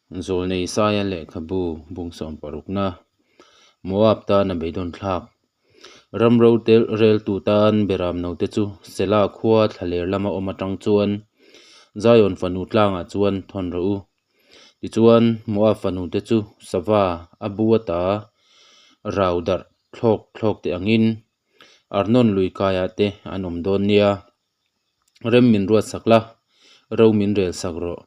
Zawlnei Isaia lehkhabu bung sawmparukna, Moab tan a beidawn thlak. Ram ro reltu tan Beram note chu Sela khua thlaler lama awm atang chuan Zion fanu tlangah chuan thawn rawh u. Tichuan, Moab fanu te chu sava a bu ata rau darh thlawk thlawk te angin Arnon lui kaiah te an awm dawn nia. Rem min ruat sak la, ro min rel sak rawh.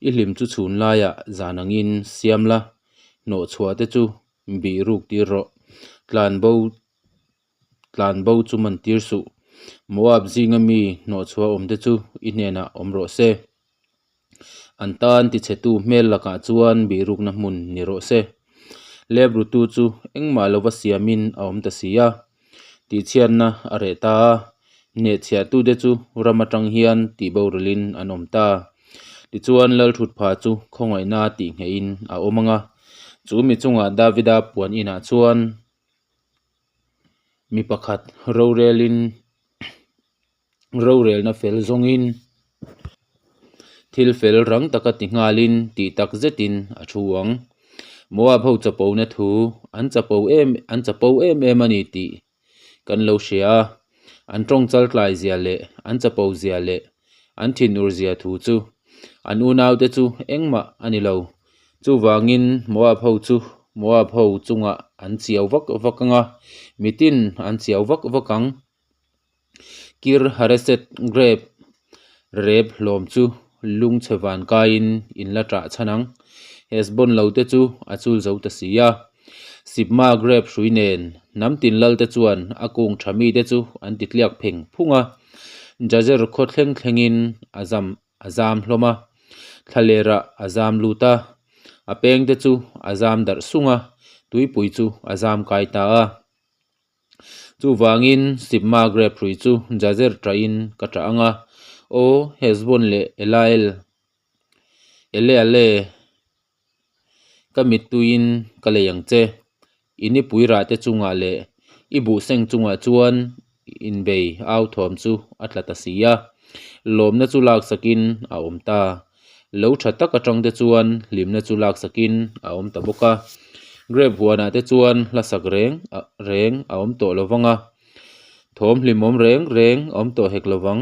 I hlim chu chhun laiah zan angin siam la, hnawh chhuah te chu bih ruk tir rawh. Tlan bo tlan bo chu man tir suh. Moab zinga mi hnawh chhuah awm te chu i hnenah awm rawh se. An tan tichhetu hmel lakah chuan bihrukna hmun ni rawh se. Lebrutu chu engmah lova siamin a awm ta si a, tihchhiatna a reh ta a, hnehchhiahtute chu ram atang hian tihboralin an awm ta. Tichuan Lalthutpha chu khawngaihna tihnghehin a awm ang a, chu mi chungah Davida puan inah chuan mi pakhat rorelin Rorelna fel zawngin thil fel rang taka ti nghalin tih tak zetin a thu ang. Moab ho chapona thu an chapo em an chapo em em a ni tih kan lo hria a, an tawng chaltlai zia leh an chapo zia leh an thinur zia thu chu an unaute chu engmah a ni lo. Chuvangin Moab ho chu Moab ho chungah an chiau vak vak ang a, mitin an chiau vak vak ang. Kir Hareset grape rep hlawm chu lungchhe van kaiin in la ṭah chhan ang. Hesbon lo te chu a chul zo ta si a. Sibma grape hrui nen hnam tin lal te chuan a kung ṭha mi te chu an ti tliak pheng phung a. Jazer khaw thleng thlengin a zam a zam hlawm a, thlalerah a zam lut a, a peng te chu a zam darh sung a, tuipui chu a zam kai ta a. Chuvangin Sibma grape hrui chu Jazer ṭahin ka ṭah ang a, Aw Hesbon leh Elael, Eleale, ka mittuiin ka lei ang che. I nipui rahte chungah leh i buhseng chungah chuan inbei au thawm chu a tla ta si a, lawmna chu laksakin a awm ta. Lo tha tak atang te chuan hlimna chu laksakin a awm ta bawk a. Grape huanah te chuan hlasak reng reng a awm tawh lo vang a, thawm hlimawm reng reng a awm tawh hek lo vang.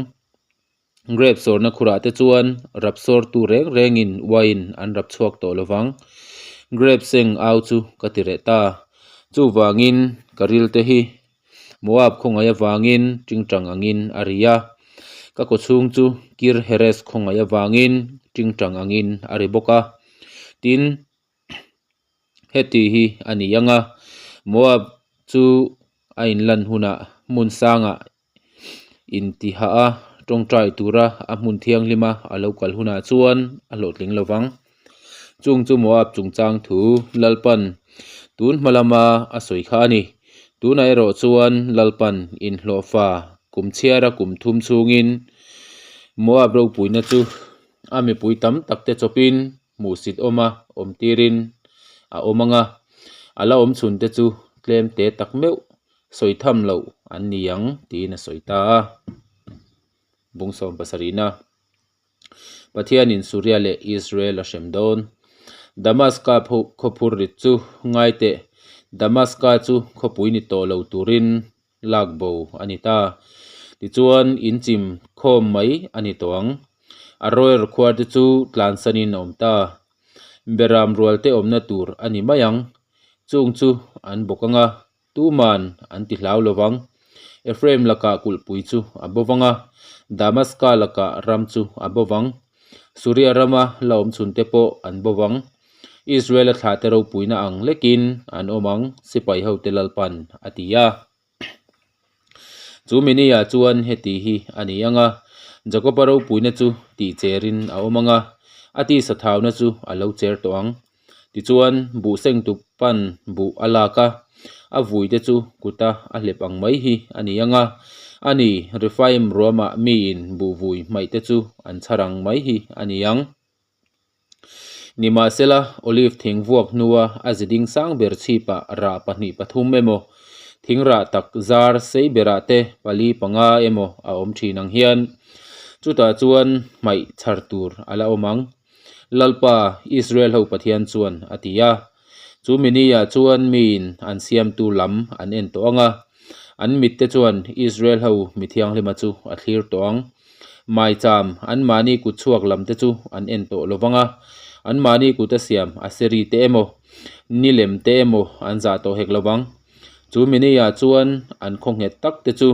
Grape sawrna khurah te chuan rap sawrtu reng rengin wine an rap chhuak tawh lo vang. Grape seng au chu ka ti reh ta. Chuvangin ka ril te hi Moab khawngaih avangin tingtang angin a ri a, ka kawchhung chu Kir Heres khawngaih avangin tingtang angin a ri bawk a. Tin, heti hi a ni ang a, Moab chu a inlan hunah hmun sangah intihah a tawngtai tura a hmun thianghlima a lo kal hunah chuan a hlawhtling lo vang. Chung chu Moab chungchang thu Lalpan tun hma lama a sawi kha a ni. Tunah erawh chuan Lalpan inhlawhfa kum chhiara kum thum chhungin Moab ropuina chu a mipui tam takte chawpin hmuhsit awma awm tirin a awm ang a, a la awm chhunte chu tlem te tak meuh sawi tham loh an ni ang tiin a sawi ta a. Bung sawm pasarihna. Pathianin Suria leh Israel a hrem dawn. Damaska khawphur rit chu ngai teh, Damaska chu khawpui ni tawh lo turin lak bo a ni ta. Tichuan in chim khawm mai a ni tawh ang. Aroer khuar te chu tlansanin a awm ta. Beram rual te awmna tur a ni mai ang. Chung chu an bawk ang a. Tuman an ti hlau lo vang. Ephraim lakah kulhpui chu a bo vang a, Damaska lakah ram chu a bo vang. Suria rama la awm chhunte pawh an bo vang. Israel-a thlahte ropuina ang lekin an awm ang, sipai hote Lalpan a ti a. Chu mini-ah chuan heti hi a ni ang a, Jakob-a ropuina chu tihcherin a awm ang a, a tisa thauna chu a lo cher tawh ang. Tichuan, buh sengtu pan buh a lak a, a vuite chu kuta a hlep ang mai hi a ni ang a. A ni, Rephaim ruamah miin buh vui hmaihte chu an chhar ang mai hi a ni ang. Nimahsela, olive thing vuak hnua a ziding sang ber chhipah rah pahnih pathum emaw, thing rah tak zar sei berah te pali panga emaw a awm thin ang hian, chutah chuan hmaih chhar tur a la awm ang. Lalpa, Israel ho Pathian chuan a ti a. Chu mini-ah chuan miin an siamtu lam an en tawh ang a, an mitte chuan Israel ho mi thianghlima chu a thlir tawh ang. Maicham, anmahni kut chhuak lam te chu an en tawh lo vang a, anmahni kut a siam Aseri te emaw, nilem te emaw an zah tawh hek lo vang. Chu mini-ah chuan an khaw nghet tak te chu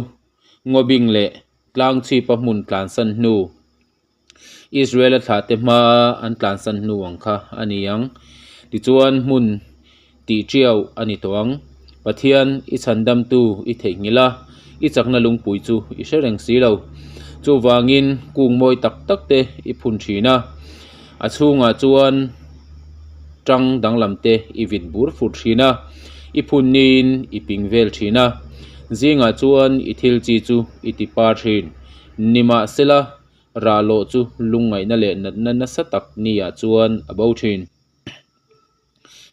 ngawbing leh tlangchhipa hmun tlansan hnu, Israel-a thlahte hmaa an tlansan hnu ang kha a ni ang. Tichuan hmun tih tiau a ni tawh ang. Pathian i chhandamtu i theihnghilh a, i chakna lungpui chu i hre reng si lo. Chuvangin kung mawi tak tak te i phun thin a, a chhungah chuan tang danglam te i vit bur fur thin a, i phun niin i ping vel thin a, zingah chuan i thil chi chu i ti par thin. Nimahsela, rah lawh chu lungngaihna leh natna nasa tak niah chuan a bo thin.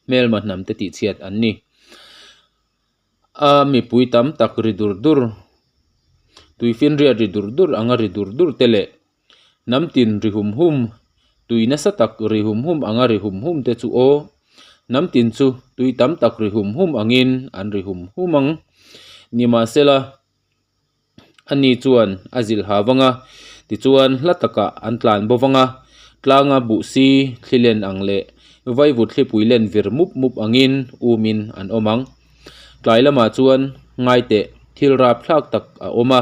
Hmelma hnamte tihchhiat an ni. A mipui tam tak ri dur dur, tuifinriat ri dur dur anga ri dur dur te leh hnam tin ri hum hum, tui nasa tak ri hum hum anga ri hum hum te chu aw, hnam tin chu tui tam tak ri hum hum angin an ri hum hum ang. Nimahsela, Ani chuan a zilh ha vang a, tichuan hla takah an tlan bo vang a, tlanga buhsi thli len ang leh vaivut thlipui len vir mup mup angin umin an awm ang. Tlai lamah chuan ngaiteh thil rapthlak tak a awm a,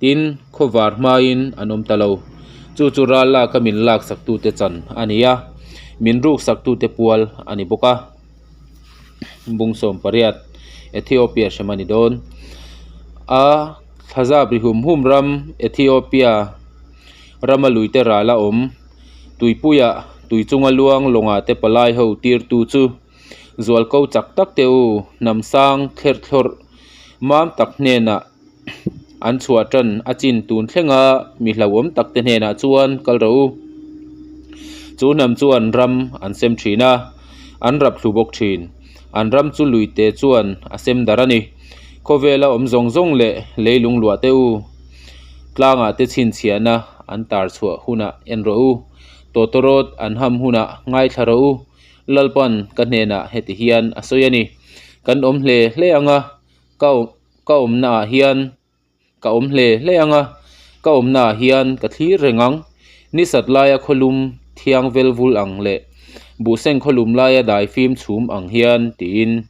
tin khawvar hmain an awm ta lo. Chu chu ral laka min laksaktute chan a ni a, min ruksaktute pual a ni bawk a. Bung 18 Ethiopia hrem a ni dawn. A thlazap ri hum hum ram Ethiopia rama luite ral a awm. Tuipuiah tui chunga luang lawngah te palai ho tirtu chu zualko chak tak te u hnam sang thler thlawrh mam tak hnenah an chhuah tan a chin tun thlenga mi hlauhawm tak te hnenah chuan kal rawh u. Chu hnam chuan ram an sem thin a, an rap thlu bawk thin. An ram chu lui te chuan a sem darh a ni. Khawvela awm zawng zawng leh leilung luah te u. Tlangah te chhinchhiahna an tar chhuah hunah en rawh u. Tawtawrawt an ham hunah ngaithla rawh u. Lalpan ka hnenah heti hian a sawi a ni. Kan awm hle hle ang a, ka ka awmna ah hian ka awm hle hle ang a, ka awmna ah hian ka thlir reng ang. Ni sat laia khawlum thiang vel vul ang leh buhseng khawlum laia dai fim chhum ang hian tiin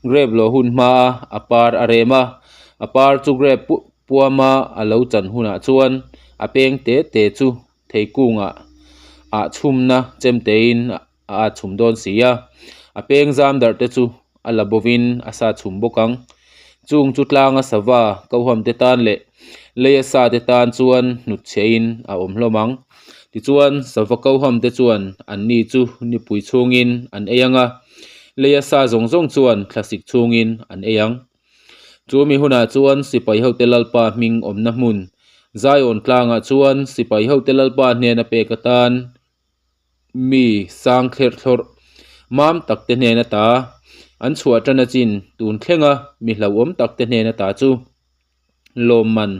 grape lawh hun hmaa a par a rem a, a par chu grape puama a lo chan hunah chuan a peng te te chu theikungah ah chhumna chemtein a at chhum dawn si a, a peng zam darh te chu a la bovin a sa chhum bawk ang. Chung chu tlanga sava koham te tan leh leia sa te tan chuan hnutchhiahin a awm hlawm ang. Tichuan sava koham te chuan an ni chu nipui chhungin an ei ang a, leia sa zawng zawng chuan thlasik chhungin an ei ang. Chu mi hunah chuan sipai hote Lalpa hming awmna hmun Zion tlangah chuan sipai hote Lalpa hnena pek atan mi sang thlerh thlawrh mam tak te hnen ata an chhuah tan a chin tun thlenga mi hlauhawm tak te hnen ata chu lawmman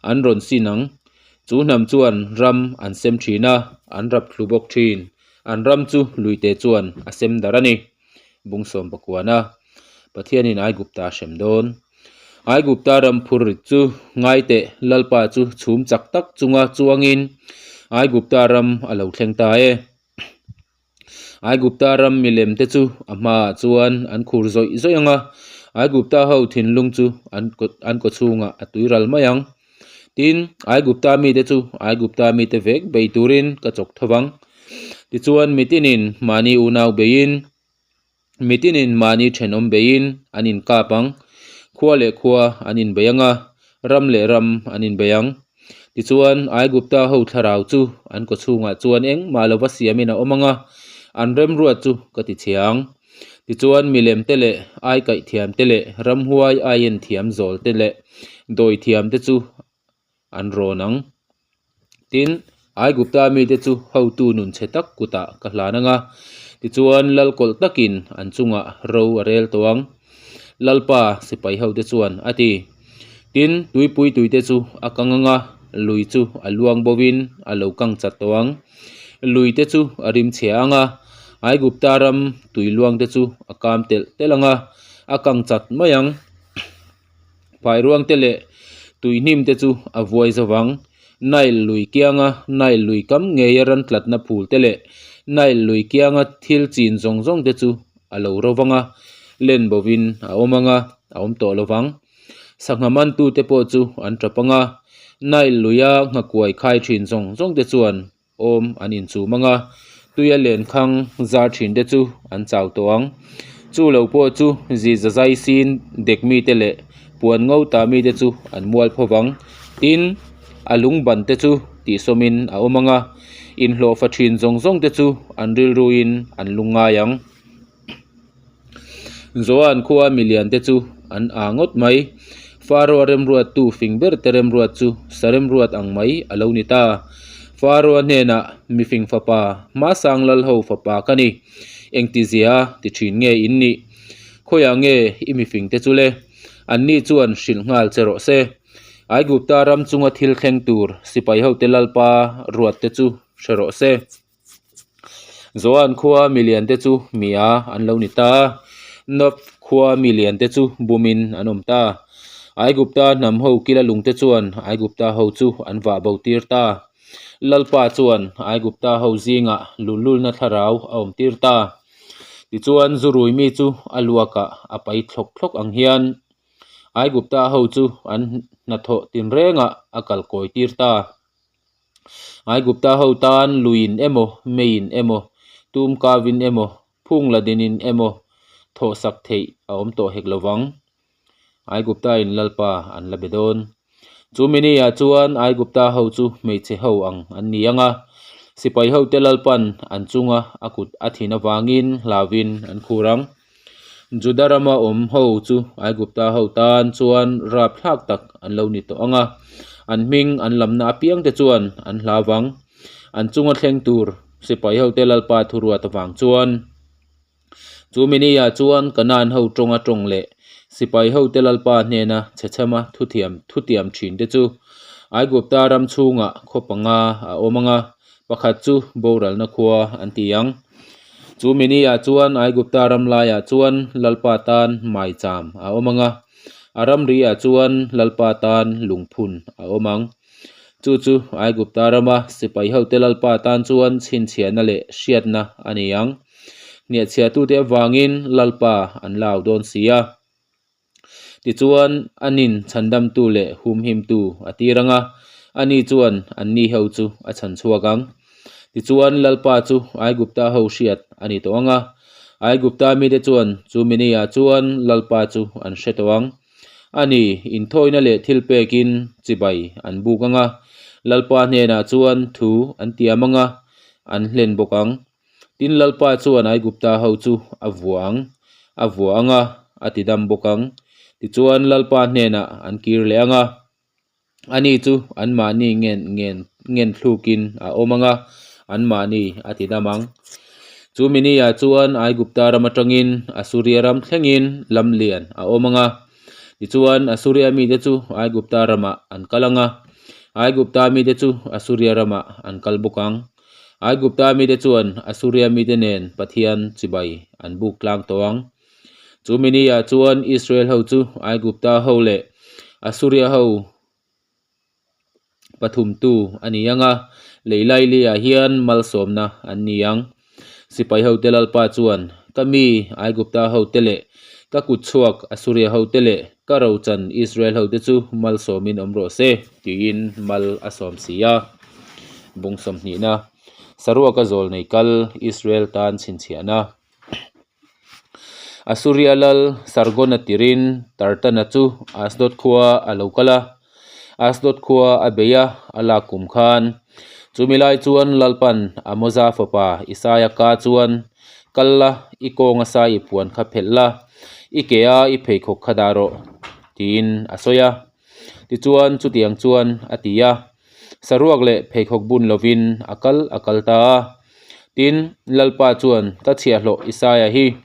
an rawn sin ang. Chu hnam chuan ram an sem thin a, an rap thlu bawk thin. An ram chu luite chuan a sem darh a ni. Bung sawm pakuana Pathianin Aigupta a hrem dawn. Aigupta ram phur rit chu ngai teh Lalpa chu chhum chak tak chunga chuangin Aigupta ram a lo thleng ta e. Aigupta ram milem te chu a hmaah chuan an khur zawih zawih ang a, Aigupta ho thinlung chu an an kaw chhungah a tuiral mai ang. Tin, Aigupta mite chu Aigupta mite vek bei turin ka chawk tho vang. Tichuan mitinin mahni unau beiin, Mitinin mahni thenawm beiin an inkap ang, khua leh khua an inbei ang a, ram leh ram an inbei ang. Tichuan, Aigupta ho thlarau chu an kaw chhungah chuan engmah lova siamin a awm ang a, an remruat chu ka ti chhia ang. Tichuan, milem te leh aikaih thiam te leh ramhuai aien thiam zawl te leh dawi thiam te chu an rawn ang. Tin, Aigupta mite chu hotu nun chhe tak kutah ka hlan ang a, tichuan lal kawlh takin an chungah ro a rel tawh ang, Lalpa sipai hote chuan a ti. Tin, tuipui tuite chu a kang ang a, lui chu a luang bovin a lo kang chat tawh ang. Lui te chu a rim chhia ang a, Aigupta ram tui luang te chu a kam telh telh ang a, a kang chat mai ang. Phairuang te leh tui hnim te chu a vuai zo vang. Nile lui kianga Nile lui kam ngeia ran tlatna phul te leh Nile lui kianga thil chin zawng zawng te chu a lo ro vang a, len bovin a awm ang a, a awm tawh lo vang. Sangha mantute pawh chu an tap ang a, Nile luia nghakuai khai thin zawng zawng te chuan awm an inchum ang a, tuia lenkhang zar thin te chu an chau tawh ang. Chu lo pawh chu zi zazai sin dek mite leh puan ngo ta mite chu an mual pho vang. Tin, a lung ban te chu tihsawmin a awm ang a, inhlawhfa thin zawng zawng te chu an rilruin an lungngai ang. Zoan khua milian te chu an aa ngawt mai. Faro-a remruattu fing ber te remruat chu sa remruat ang mai a lo ni ta. Faro-a hnenah, Mifing fapa, hmasang lal ho fapa ka ni. Engtizia ti thin nge in nih? Khawiah nge i mifing te chu le? Anni chuan hrilh nghal che rawh se. Aigupta ram chunga thil thleng tur sipai hote lalpa ruat te chu hre rawh se. Zoan khua milian te chu mia an lo ni ta a, Nob khua milian te chu bumin an awm ta. Aigupta hnam ho kila lung te chuan Aigupta ho chu an vah bo tir ta. Lalpa chuan Aigupta ho zingah luhlulna thlarau a awm tir ta. Tichuan zurui mi chu a luakah a pai thlawk thlawk ang hian Aigupta ho chu an hnathawh tinrengah a kal kawi tir ta. Aigupta ho tan luiin emaw, meiin emaw, tumkavin emaw, phung la dinin emaw thawhsak theih a awm tawh hek lo vang. Aigupta in Lalpa an la be dawn. Chu mini-ah chuan Aigupta ho chu hmeichhe ho ang an ni ang a, sipai hote Lalpan an chunga a kut a thin avangin hlauvin an khur ang. Juda rama awm ho chu Aigupta ho tan chuan rapthlak tak an lo ni tawh ang a, an hming an lamna apiangte chuan an hlau vang. An chunga thleng tur sipai hote Lalpa thuruat avang chuan chu mini-ah chuan Kanaan ho tawnga tawng leh sipai hote Lalpa hnena chhechhama thuthiam thutiam thinte chu Aigupta ram chhungah khaw panga a awm ang a, pakhat chu boralna khua an ti ang. Chu mini-ah chuan Aigupta ram laiah chuan Lalpa tan maicham a awm ang a, a ramri-ah chuan Lalpa tan lungphun a awm ang. Chu chu Aigupta rama sipai hote Lalpa tan chuan chhinchhiahna leh hriatna a ni ang. Hniahchhiahtute avangin Lalpa an la au dawn si a. Tichuan, anin chhandamtu leh humhimtu a tir ang a, ani chuan anni ho chu a chhan chhuak ang. Tichuan, Lalpa chu Aigupta ho hriat a ni tawh ang a, Aigupta mite chuan chu miniah chuan Lalpa chu an hre tawh ang. Ani, inthawina leh thilpekin chibai an buk ang a, Lalpa hnenah chuan thu an tiam ang a, an hlen bawk ang. Tin, Lalpa chuan Aigupta ho chu a vua ang, a vua ang a, a ti dam bawk ang. Tichuan, Lalpa hnenah an kir leh ang a, ani chu anmahni ngen ngen ngen thlukin a awm ang a, anmahni a ti dam ang. Chu miniah chuan Aigupta ram atangin Asuria ram thlengin lam lian a awm ang a. Tichuan, Asuria mite chu Aigupta ramah an kal ang a, Aigupta mite chu Asuria ramah an kal bawk ang. Aigupta mite chuan Asuria mite nen Pathian chibai an buk tlang tawh ang. Chu miniah chuan Israel ho chu Aigupta ho leh Asuria ho pathumtu a ni ang a, lei lailiah hian malsawmna an ni ang. Sipai hote Lalpa chuan, Ka mi Aigupta hote leh ka kutchhuak Asuria hote leh ka rochan Israel hote chu malsawmin awm rawh se, tiin mal a sawm si a. Bung sawmhnihna, Saruaka zawl nei kal Israel tan chhinchhiahna. Asuria lal Sargona tirin Tartana chu Asdod khua a lo kal a, Asdod khua a bei a, a lak kum khan. Chumi lai chuan Lalpan Amoza fapa Isaia ka chuan, Kal la, i kawnga sai i puan kha phelh la, i ke a i pheikhawk kha dah rawh, tiin a sawi a. Tichuan chutiang chuan a ti a. Saruak leh pheikhawk bun lovin a kal a kal ta a. Tin, Lalpa chuan ka chhiahhlawh Isaia hi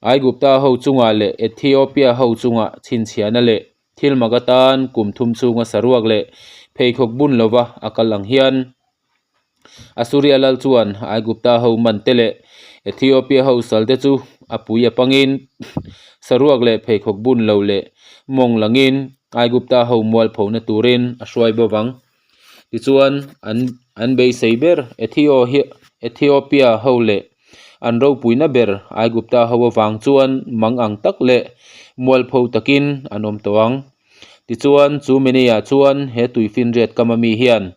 Aigupta ho chungah leh Ethiopia ho chungah chhinchhiahna leh thil mak atan kum thum chhunga saruak leh pheikhawk bun lova a kal ang hian. Assuria lal chuan Aigupta ho man te leh Ethiopia ho sal te chu a pui a pangin saruak leh pheikhawk bun lo leh mawng langin Aigupta ho mualphona turin a hruai bo vang. Tichuan an an beisei ber Ethiopia ho leh an ropuina ber Aigupta ho avang chuan mang ang tak leh mualpho takin an awm tawh ang. Tichuan chu Meniah chuan he tuifinriat kama mi hian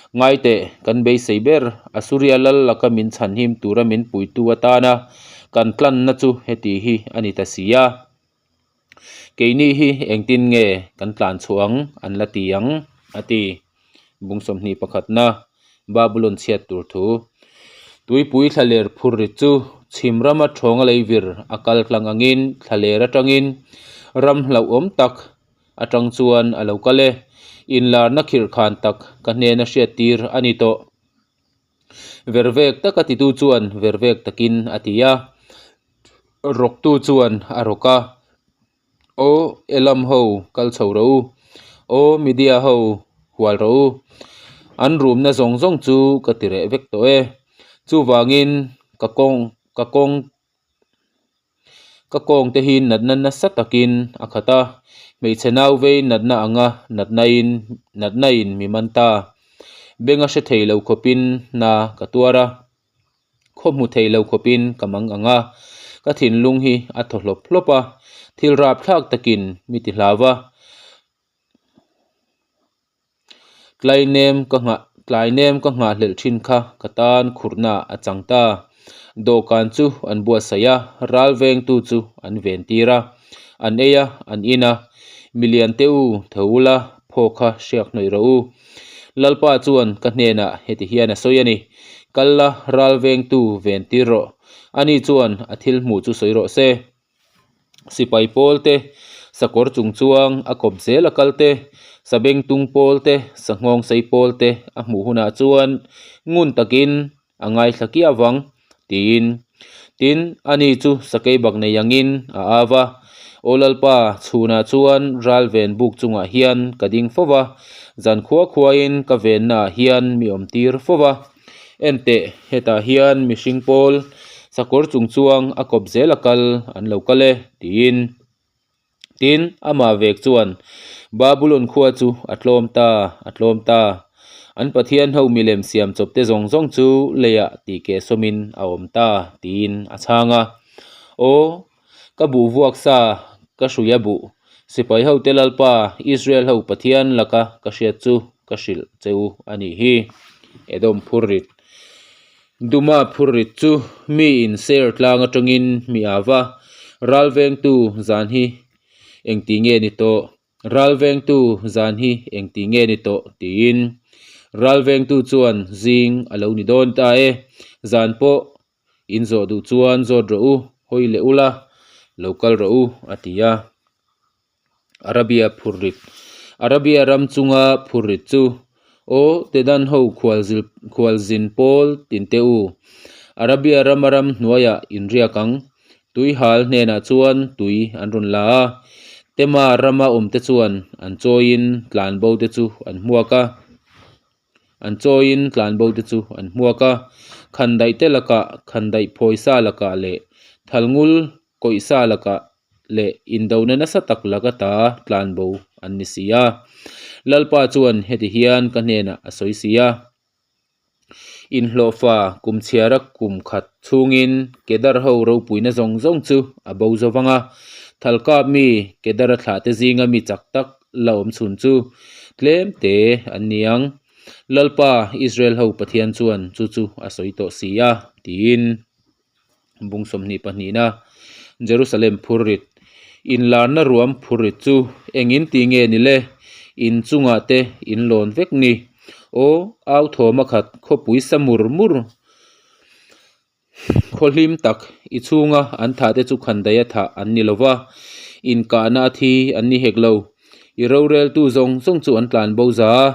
Ngaiteh, kan beisei ber, Assuria lal laka min chhanhim tura min puitu atana kan tlanna chu heti hi a ni ta si a. Keini hi engtin nge kan tlan chhuah ang an la ti ang? a ti. Bung 21 pakhatna Babulon chhiat tur thu. Tuipui thlaler phur rit chu chhim rama thawnga leivir a kal tlang angin thlaler atangin ram hlauhawm tak atang chuan a lo kal e. Inlarna khirhkhan tak ka hnena hriattir a ni tawh. Vervek taka titu chuan vervek takin a ti a, rawktu chuan a rawk a, Aw Elam ho kal chho rawh u, aw Media ho hual rawh u, an rumna zawng zawng chu ka ti reh vek tawh e, chuvangin ka kawng ka kawng Ka kawng te hi natna nasa takin a khat a, hmeichhe nau vei natna anga natnain natnain mi man ta. Benga hre thei lo khawpin na ka tuar a, khaw hmu thei lo khawpin ka mang ang a, ka thinlung hi a thaw hlawp hlawp a, thil rapthlak takin mi ti hlau a. Tlainem ka nghah tlainem ka nghahhlelh thin kha ka tan khurhna a chang ta. Dawhkan chu an buatsaih a, ral vengtu chu an ven tir a, an ei a, an in a. Milian te u, tho ula, phaw kha hriak hnawih rawh u. Lalpa chuan ka hnenah heti hian a sawi a ni, Kal la, ral vengtu ven tir rawh. Ani chuan a thil hmuh chu sawi rawh se. Sipai pawl te, sakawr chung chuang a kawp zel a kal te, sabengtung pawl te, sanghawng sei pawl te a hmuh hunah chuan ngun takin a ngaithla kiah vang tiin. Tin, ani chu sakei bak nei angin a au a, Aw Lalpa, chhunah chuan ral ven buk chungah hian ka ding fo va, zan khua khuain ka vennaah hian mi awm tir fo va. Enteh, hetah hian mihring pawl sakawr chung chuang a kawp zel a kal an lo kal e, tiin. Tin, amah vek chuan Babulon khua chu a tlawm ta, a tlawm ta. An pathian ho milem siam chawp te zawng zawng chu leiah tih keh sawmin a awm ta, tiin a chhang a. Aw, ka buh vuak sa, ka hrui a buh, sipai hote Lalpa, Israel ho Pathian laka ka hriat chu ka hrilh che u a nih hi. Edom phurrit. Duma phurrit chu mi in ser tlang atangin mi a va, ral vengtu zan hi engti nge ni tawh, ral vengtu zan hi engti nge ni tawh tiin. Ral vengtu chuan zing a lo ni dawn ta e, zan pawh In zawh duh chuan zawt rawh u, hawi leh ula, lo kal rawh u, a ti a. Arabia phurrit Arabia ram chunga phurrit chu, Aw Dedan ho khualzil khualzin pawl tin teh u, Arabia rama ram hnuaiah in riak ang. Tuihal hnenah chuan tui an rawn la a, Tema rama awmte chuan an chawiin tlanbo te chu an hmuak a. An chawiin tlanbo te chu an hmuak a, khandaih te lakah, khandaih phawi sa lakah leh thalngul kawih sa lakah leh indona nasa tak laka ta tlanbo an ni si a. Lalpa chuan heti hian ka hnenah a sawi si a, Inhlawhfa kum chhiara kum khat chhungin Kedar ho ropuina zawng zawng chu a bo zo vang a, thalkap mi Kedara thlahte zinga mi chak tak la awm chhun chu tlem te an ni ang. Lalpa, Israel ho Pathian chuan chu chu a sawi tawh si a, tiin bung 22 pahnihna Jerusalem phurrit, inlarna ruam phurrit chu engin ti nge ni le? In chungah te in lawn vek ni. Aw, au thawm a khat khawpui sa mur mur. Khaw hlim tak i chhunga an thah te chu khandaih a thah an ni lo va, inkahna a thi an ni hek lo. I roreltu zawng zawng chu an tlan bo za a,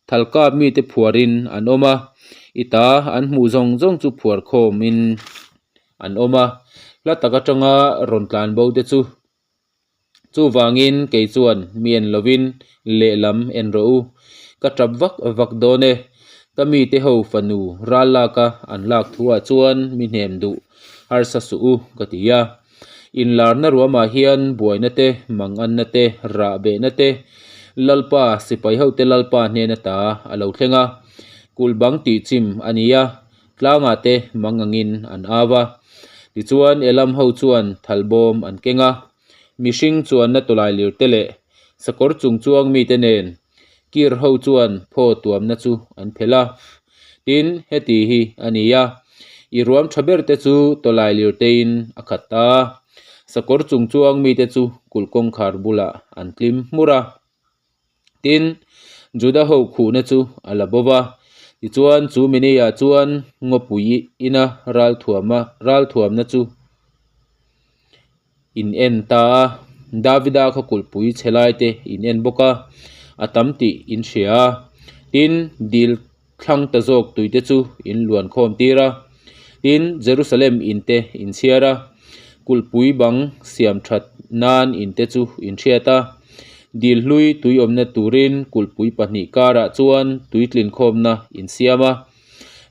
thalkap mite phuarin an awm a, i ta an hmuh zawng zawng chu phuar khawmin an awm a, hla tak atanga rawn tlan bo te chu. Chuvangin kei chuan mi en lovin lehlam en rawh u, ka tap vak vak dawn e. Ka mite ho fanu ral laka an lak thuah chuan mi hnem duh harsa suh u ka ti a. Inlarna ruamah hian buaina te, manganna te, rahbehna te Lalpa, sipai hote Lalpa hnen ata a lo thleng a. Kulh bang tih chim a ni a, tlangah te mangangin an au a. Tichuan Elam ho chuan thalbawm an keng a, mihring chuanna tawlailir te leh sakawr chung chuang mite nen Kir ho chuan phaw tuamna chu an phelh a, tin, heti hi a ni a, I ruam tha ber te chu tawlai lirteiin a khat ta a, sakawr chung chuang mite chu kulh kawngkhar bulah an tlim hmur a. Tin, Juda ho khuhna chu a la bo va, tichuan chu miniah chuan ngawpui ina ralthuama ralthuamna chu in en ta a, Davida khaw kulhpui chhe lai te in en bawk a, a tam tih in hria a, tin dil thlang ta zawk tui te chu in luan khawm tir a, tin Jerusalem in te in chhiar a, kulhpui bang siam that nan in te chu in hriat a, dil hlui tui awmna turin kulhpui pahnih karah chuan tui tlin khawmna in siam a,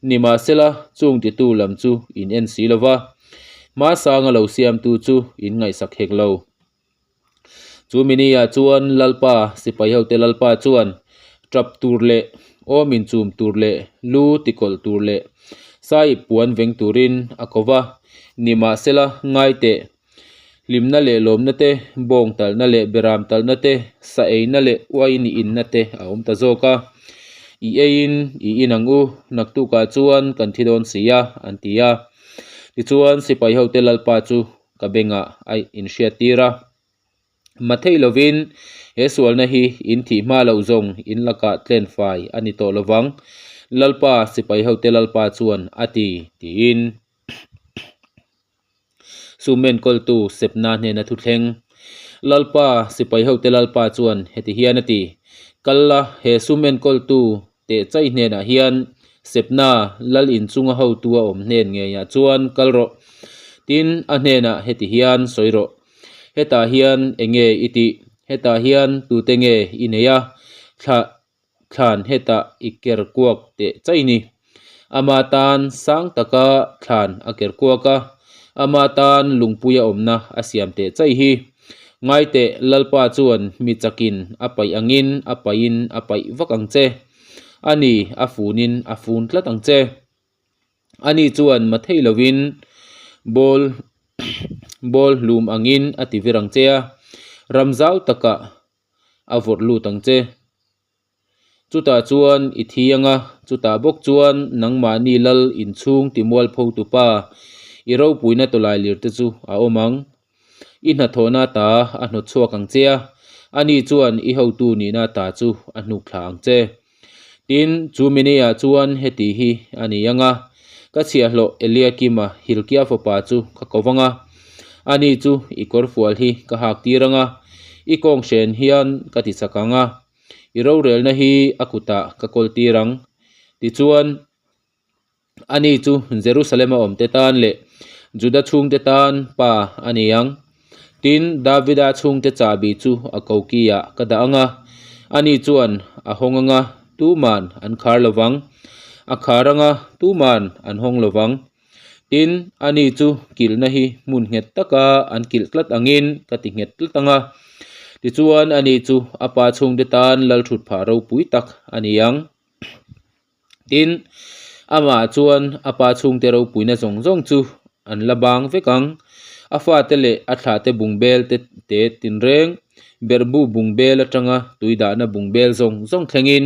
nimahsela chung titu lam chu in en si lo va. Hmasanga lo siamtu chu in ngaihsak hek lo. Chu mini-ah chuan Lalpa, sipai hote Lalpa chuan tap tur leh awm inchum tur leh lu tikawlh tur leh sahip puan veng turin a ko va, nimahsela ngai teh. Hlimna leh lawmna te, bawng talhna leh beram talhna te, sa eina leh uain i inna te a awm ta zawk a. I eiin i in ang u, naktukah chuan kan thi dawn si a, an ti a. Tichuan sipai hote Lalpa chu ka bengah a inhriattir a. Mathei lovin he sualna hi in thih hma loh zawng in lakah tlen fai a ni tawh lovang, Lalpa, sipai hote Lalpa chuan a ti, tiin. Sum enkawltu Sebna hnena thu thleng. Lalpa, sipai hote Lalpa chuan heti hian a ti, Kal la, he sum enkawltu teh chai hnenah hian Sebna, lal inchunga hotu a awm hnen ngeiah chuan kal rawh. Tin, a hnenah heti hian sawi rawh, Hetah hian eng nge i tih? Hetah hian tute nge i nei a? Thla thlan hetah i ker kuak teh chai ni. Ama tan sang taka thlan a ker kuak a, ama tan lungpuia awmna a siam teh chai hi. Ngaiteh Lalpa chuan mi chakin a paih angin a paihin a paih vak ang che. Ani a funin a fun tlat ang che. Ani chuan ma thei lovin ball ball hlum angin a ti vir ang che a, ram zau takah a vawrh lut ang che. Chutah chuan i thi ang a, chutah bawk chuan nangmahni lal inchhung timualpho tupa i ropuina tawlai lir te chu a awm ang. I hnathawhna ta a hnawt chhuak ang che a, ani chuan i hotu nihna ta chu a hnuk thla ang che. Tin, chu mini-ah chuan heti hi a ni ang a, ka chhiahhlawh Eliakima Hilkia fapa chu ka ko vang a, ani chu i kawrfual hi ka hak tir ang a, i kawng hren hian ka ti chak ang a, i rorelna hi a kutah ka kawl tir ang. Tichuan, Ani chu Jerusalem-a awmte tan leh Juda chhungte tan pa a ni ang. Tin, Davida chhungte chahbi chu a koki-ah ka dah ang a, ani chuan a hawng ang a, tuman an khar lo vang. A khar ang a, tuman an hawng lo vang. Tin, ani chu kilhna hi hmun nghet taka an kilh tlat angin ka ti nghet tlat ang a. Tichuan, ani chu a pa chhungte tan lalthutphah ropui tak a ni ang. Tin, amah chuan a pa chhungte ropuina zawng zawng chu an la bang vek ang. A fate leh a thlahte bungbel te te tinreng, berhbu bungbel atanga tui dahna bungbel zawng zawng thlengin.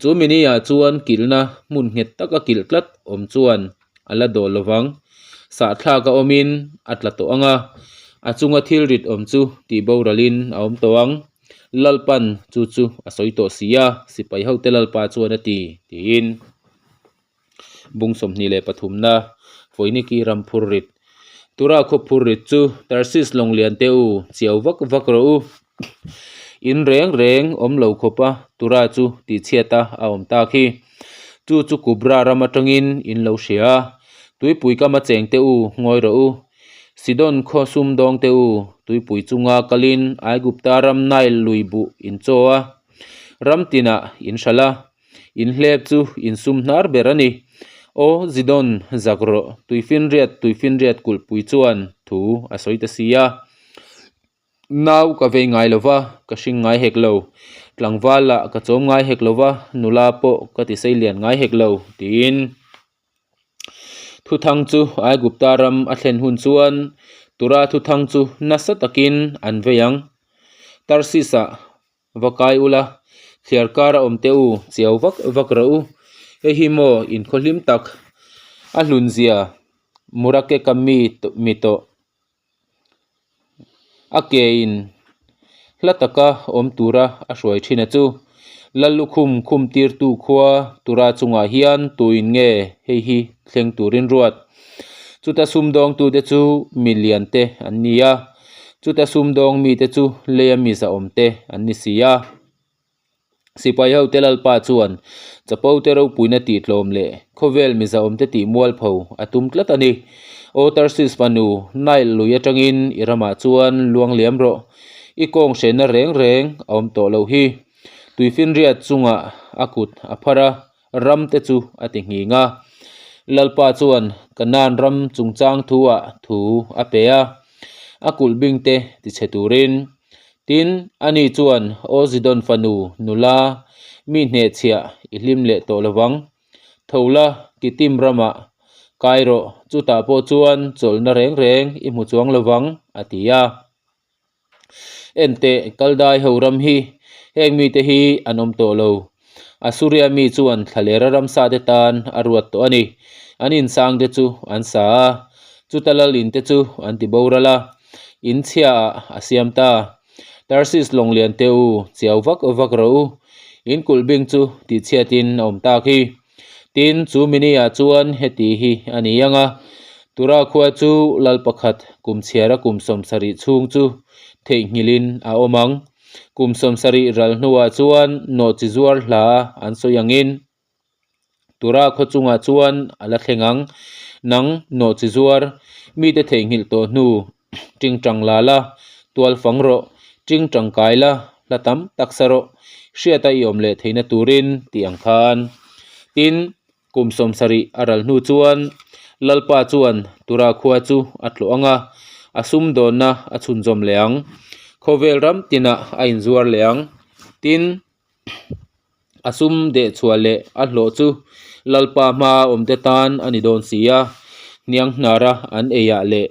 Chu mini-ah chuan kilhna hmun nghet taka kilh tlat awm chuan a la dawl lo vang. Sahthlak a awmin a tla tawh ang a, a chunga thil rit awm chu tihboralin a awm tawh ang. Lalpan chu chu a sawi tawh si a, sipai hote Lalpa chuan a ti, tiin bung 23na Foiniki ram phur rit. Tura khaw phur rit chu Tarsis lawng lian te u, chiau vak vak rawh u. In reng reng awm lo khawp a, Tura chu tihchhiat a a awm tak hi. Chu chu Kubra ram atangin in lo hria a, tuipui kama cheng te u, ngawi rawh u. Sidon khaw sumdawng te u, tuipui chunga kalin Aigupta ram Nile lui buh in chaw a, ram tinah in hralh a. Inhlep chu insum hnar ber a ni. Aw Zidon, zak rawh, tuifinriat tuifinriat kulhpui chuan thu a sawi ta si a. Nau ka vei ngai lo va, ka hring ngai hek lo. Tlangval lah ka chawm ngai hek lo va, nula pawh ka ti sei lian ngai hek lo, tiin. Thuthang chu Aigupta ram a thlen hun chuan Tura thuthang chu nasa takin an vei ang. Tarsis-ah va kai ula, thliar kar a awm teh u, chiau vak vak rawh u. Hei hi maw inkhaw hlim tak a hlunzia Murake ka mi mi tawh. A ke in hla taka awm tura a hruai thin a chu. Lallukhum khum tirtu khua tura chungah hian tuin nge hei hi thleng turin ruat. Chuta sumdawngtute chu mi lian te an ni a, chuta sumdawng mite chu leia mi zahawm te an ni si a. Sipai hote Lalpa chuan chapo te ropuina tih tlawm leh khawvel mizaawmte tih mualpho a tum tlat a ni. Aw Tarsis fanu, Nile lui atangin i ramah chuan luang liam rawh. I kawng hrenna reng reng a awm tawh loh hi. Tuifinriat chungah a kut a phar a, ram te chu a ti nghing a. Lalpa chuan Kanaan ram chungchang thu-ah thu a pe a, a kulh bing te tichhe turin. Tin, ani chuan, Aw Zidon fanu, nula, mi hnehchhiah i hlim leh tawh lo vang. Tho la, Kitim ramah kai rawh, chutah pawh chuan chawlhna reng reng i hmu chuang lo vang, a ti a. Enteh, Kaldai ho ram hi heng mite hi an awm tawh lo. Asuria mi chuan thlalera ramsate tan a ruat tawh a ni. An insangte chu an sa a, chuta lal inte chu an ti boral a, in chhiaah a siam ta. Tarsis lawng lian te u, chiau vak vak rawh u, in kulh bing chu tihchhiatin a awm tak hi. Tin, chu mini-ah chuan heti hi a ni ang a, Tura khua chu lal pakhat kum chhiara kum 70 chhung chu theihnghilhin a awm ang. Kum 70 ral hnuah chuan nawhchi zuar hla an sawi angin Tura khaw chungah chuan a la thleng ang. Nang nawhchi zuar, mite theihnghilh tawh hnu tingtang la la, tual fang rawh, tingtang kai la, hla tam tak sa rawh, hriata i awm leh theihna turin tih ang khan. Tin, kum 70 a ral hnu chuan Lalpa chuan Tura khua chu a tlawh ang a, a sumdawnna a chhunzawm leh ang. Khawvel ram tinah a inzuar leh ang. Tin, A sum dehchhuah leh a hlawh chu Lalpa hmaa awmte tan a ni dawn si a, hniang hnara an eiah leh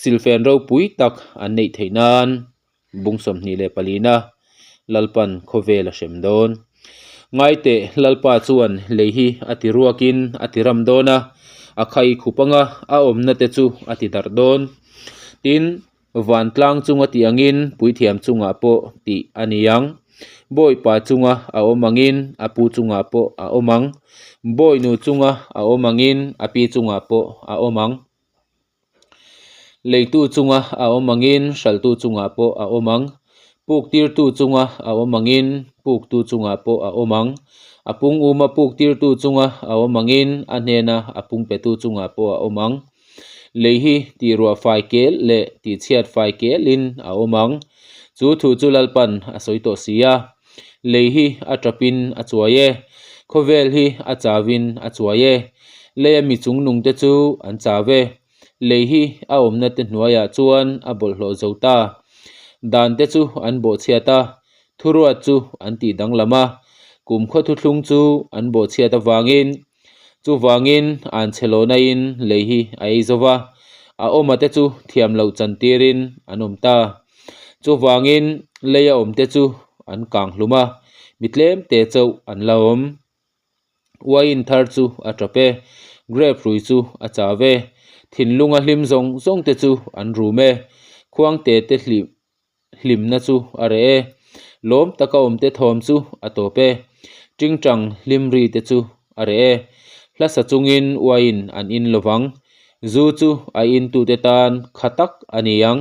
silfen ropui tak an neih theih nan bung 24 na Lalpan khawvel a hrem dawn. Ngaiteh Lalpa chuan lei hi a ti ruakin a ti ram dawn a, a khai khup anga a awmna te chu a ti darh dawn. Tin, Vantlang chunga tih angin puithiam chungah pawh tih a ni ang. Bawipa chunga a awm angin a pu chungah pawh a awm ang. Bawinu chunga a awm angin a pi chungah pawh a awm ang. Leitu chunga a awm angin hralhtu chungah pawh a awm ang. Puktirtu chunga a awm angin puktu chungah pawh a awm ang. A pung uma puktirtu chunga a awm angin a hnena a pung petu chungah pawh a awm ang. Lei hi tihruah fai kel leh tihchhiat fai kelin a awm ang. Chu thu chu Lalpan a sawi tawh si a. Lei hi a tapin a chuai e. Khawvel hi a chauin a chuai e. Leia mi chungnungte chu an chau e. Lei hi a awmna te hnuaiah chuan a bawlhhlawh zo ta. Dante chu an bawhchhiat a, thuruat chu an tih danglam a. Kumkhaw thuthlung chu an bawhchhiat avangin Chuvangin an chhe lawhnain lei hi a ei zo va, a awma te chu thiam loh chantirin an awm ta. Chuvangin leia awmte chu an kang hlum a, mi tlem te chauh an la awm. Uaiin thar chu a tap e, grape hrui chu a chau e, thinlunga hlim zawng zawng te chu an rum e, khuangte te hlim hlimna chu a reh e. Lawm taka awmte thawm chu a tawp e. Tingtang hlim ri te chu a reh e. Hla sa chungin uaiin an in lovang. Zu chu a intute tan kha tak a ni ang.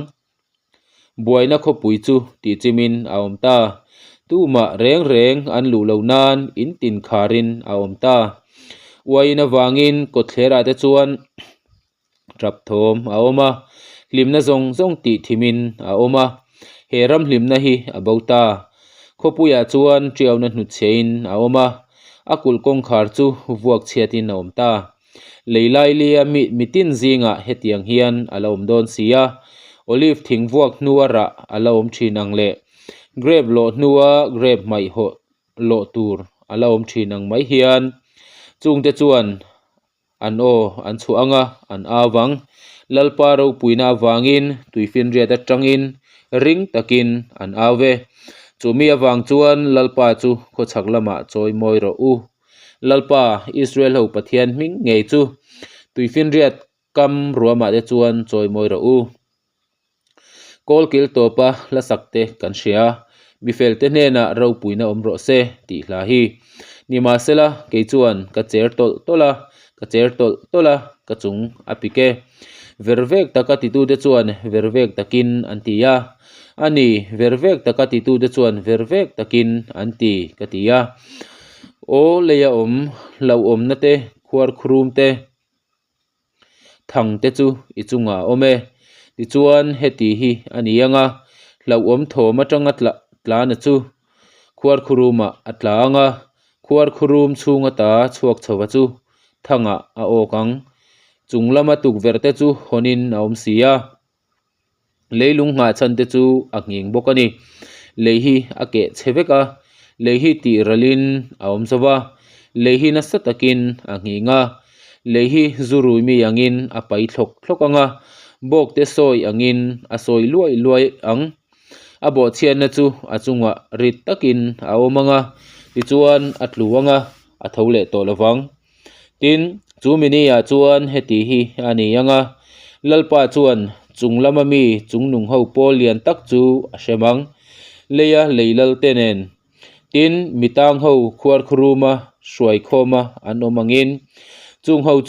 Buaina khawpui chu tihchimin a awm ta. Tumah reng reng an luh lo nan in tin kharin a awm ta. Uaiin avangin kawtthlerah te chuan Tap thawm a awm a, hlimna zawng zawng tih thimin a awm a, he ram hlimna hi a bo ta. Khawpuiah chuan tiauna hnutchhein a awm a, A kulh kawngkhar chu vuak chhiatin a awm ta. Lei lailia mi mitin zingah hetiang hian a la awm dawn si a, olive thing vuak hnua rah a la awm thin ang leh grape lawh hnua grape hmaih hawh lawh tur a la awm thin ang mai hian chungte chuan an aw an chhuah ang a, an au vang. Lalpa ropuina avangin tuifinriat atangin ring takin an au ve. Chumi avang chuan Lalpa chu khawchhak lamah chawi mawi rawh u. Lalpa, Israel ho Pathian hming ngei chu tuifinriat kam ruamah te chuan chawi mawi rawh u. Kawl kil tawpa hla sak te kan hria, mifel te hnenah ropuina awm rawh se tih hla hi. Nimahsela, kei chuan ka cher tawlh tawlh a, ka cher tawlh tawlh a, ka chung a pik e. Vervek taka titute chuan vervek takin an ti a, a ni, vervek taka titute chuan vervek takin an ti, ka ti a. Aw leia awm, hlauhawmna te, khuarkhurum te. Thang te chu i chungah a awm e. Tichuan heti hi a ni ang a, hlauhawm thawm atanga tla tlana chu khuarkhurumah a tla ang a, khuarkhurum chhung ata chhuak chhova chu thangah a awk ang. Chung lama tukverh te chu hawnin a awm si a. Leilung nghah chhan te chu a nghing bawk a ni. Lei hi a keh chhe vek a, lei hi tih ralhin a awm zo va, lei hi nasa takin a nghing a, lei hi zu rui mi angin a pai thlawk thlawk ang a, bawk te sawi angin a sawi luai luai ang. A bawhchhiatna chu a chungah rit takin a awm ang a, tichuan a tlu ang a, a tho leh tawh lo vang. Tin, chu mini-ah chuan heti hi a ni ang a, Lalpa chuan chung lama mi chungnung ho pawl lian tak chu a hrem ang, leia lei lalte nen. Tin, mi tang ho khuarkhuruma hruaikhawma an awm angin, chung ho